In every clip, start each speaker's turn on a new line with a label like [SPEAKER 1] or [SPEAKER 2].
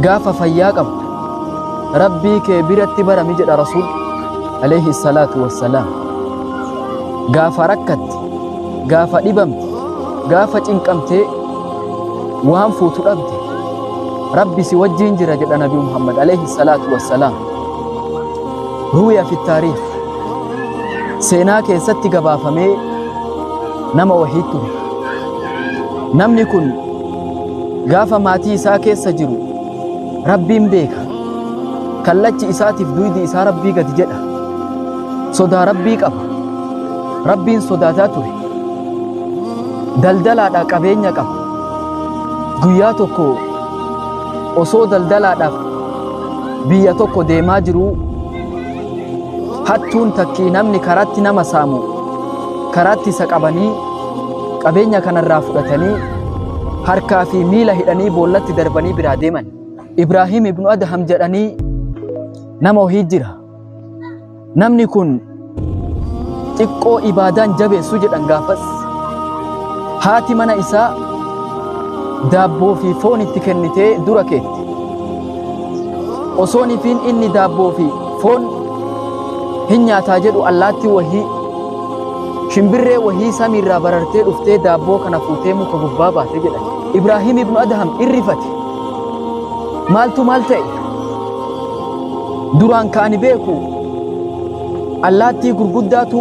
[SPEAKER 1] Gaafa fayyaa qabdu Rabbii kee biratti barami jedha Rasuul alayhi salaatu wassalaam. Gaafa rakkatte, gaafa dhibamte, gaafa cinqamtee waan fuutu dhabde Rabbi si wajjiin jira jedha Nabi Muhammad alayhi salaatu wassalaam. Ruwiya fi taariikh seenaa keessatti gabaafamee nama wahii ture. Namni kun gaafa maatii isaa keessa jiru Rabbiin beeka. Kallachi isaatiif duydi isaa Rabbii gadi jedha. Sodaa Rabbii qaba. Rabbiin sodaataa ture. Daldalaadhaa qabeenya qaba. Guyyaa tokko osoo daldalaadhaaf biyya tokko deemaa jiruu hattuun takkii namni karaatti nama saamu karaatti isa qabanii qabeenya kanarraa fudhatanii harkaa fi miila hidhanii boollatti darbanii biraa deeman. Ibraahim ibnu Adham jedhanii nama wahii jira. Namni kun xiqqoo ibaadaan jabeessu jedhan gaafas. Haati mana isaa daabboo fi foon itti kennitee dura keette. Osoo nifiin inni daabboo fi foon hin nyaataa jedhu allaattii wahii shimbirree wahii samiirraa barartee dhuftee daabboo kana fuutee muka gubbaa baate jedhan. Ibraahim ibnu Adham irrifate. Maaltu maal ta'e? Duraan ka ani beeku allaattii gurguddaatu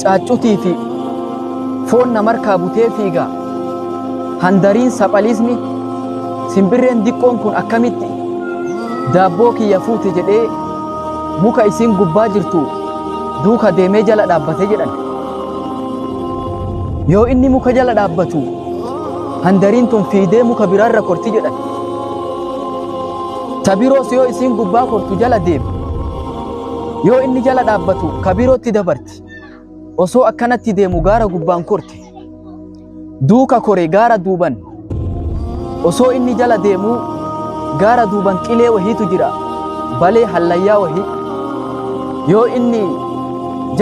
[SPEAKER 1] caaccutii fi foon namarkaa butee fiiga. Handariin saphaliisni simbirreen diqqoon kun akkamitti daabboo kiyya fuute jedhee muka isiin gubbaa jirtu duuka deemee jala dhaabbate jedhan. Yoo inni muka jala dhaabbatu handariin tun fiidee muka biraarra korti jedhan. Ta biroos yoo isiin gubbaa kortu jala deema. Yoo inni jala dhaabbatu ka birootti dabarti. Osoo akkanatti deemu gaara gubbaan korte. Duuka kore gaara duuban. Osoo inni jala deemuu gaara duuban qilee wahiitu jira. Balee hallayyaa wahii. Yoo inni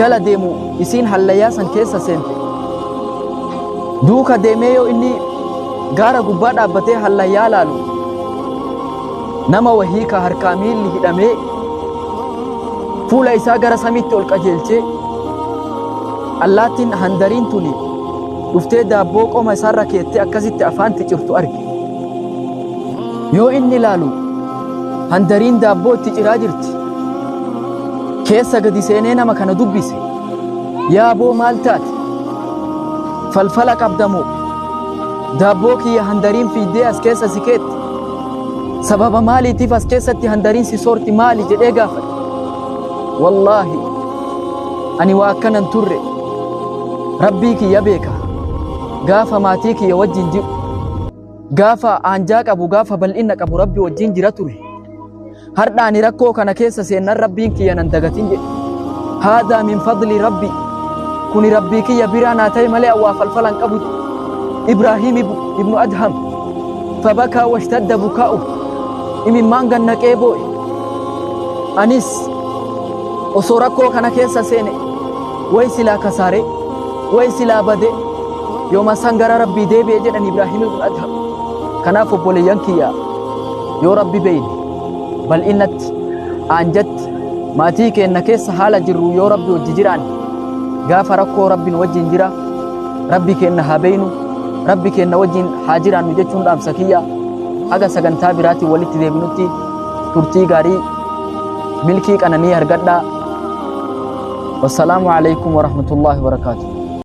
[SPEAKER 1] jala deemu isiin hallayyaa san keessa seente. Duuka deemee yoo inni gaara gubbaa dhaabbatee hallayyaa laalu nama wahii ka harkaa miilli hidhamee fuula isaa gara samiitti ol qajeelchee allaattiin handariin tuni dhuftee daabboo qoma isaarra keettee akkasitti afaanti cirtu arge. Yoo inni laalu handariin daabboo itti ciraa jirti. Keessa gadi seenee nama kana dubbise. Yaa boo maal taate? Falfala qabda moo? Daabboo kiyya handariin fiiddee as keessa si keette. Sababa maaliitiif as keessatti handariin si soorti maali jedhee gaafate. Wallaahi ani waa akkanan turre. Rabbii kiyya beeka. Gaafa maatii kiyya wajjin jiru. Gaafa aanjaa qabu gaafa bal'ina qabu Rabbi wajjin jira ture. Hardha ani rakkoo kana keessa seennan Rabbiin kiyya nan dagatin jedhe. Haadaa min fadli Rabbi. Kuni Rabbii kiyya biraa naa ta'e malee awwaa falfala hin qabu jedhe. Ibraahim ibnu Adham. Fabakaa washtadda bukaa'u. Imimmaan gannaqee boo'e. Anis osoo rakkoo kana keessa seene way silaa kasaaree way silaa badee yooma san gara Rabbii deebi'e jedhan Ibraahim ibnu Adham. Kanaaf obboleeyyan kiyya yoo Rabbi beeyne bal'innatti aanjatti maatii keenna keessa haala jirru yoo Rabbi wajji jiraanne gaafa rakkoo Rabbi nu wajjin jira Rabbi keenna haa beeynu Rabbi keenna wajjin haa jiraannu jechuun dhaamsa kiyya haga sagantaa biraatiin walitti deebinutti turtii gaarii milkii qananii argadhaa. Wassalaamu alaikum warahmatullaahi wabarakaatuh.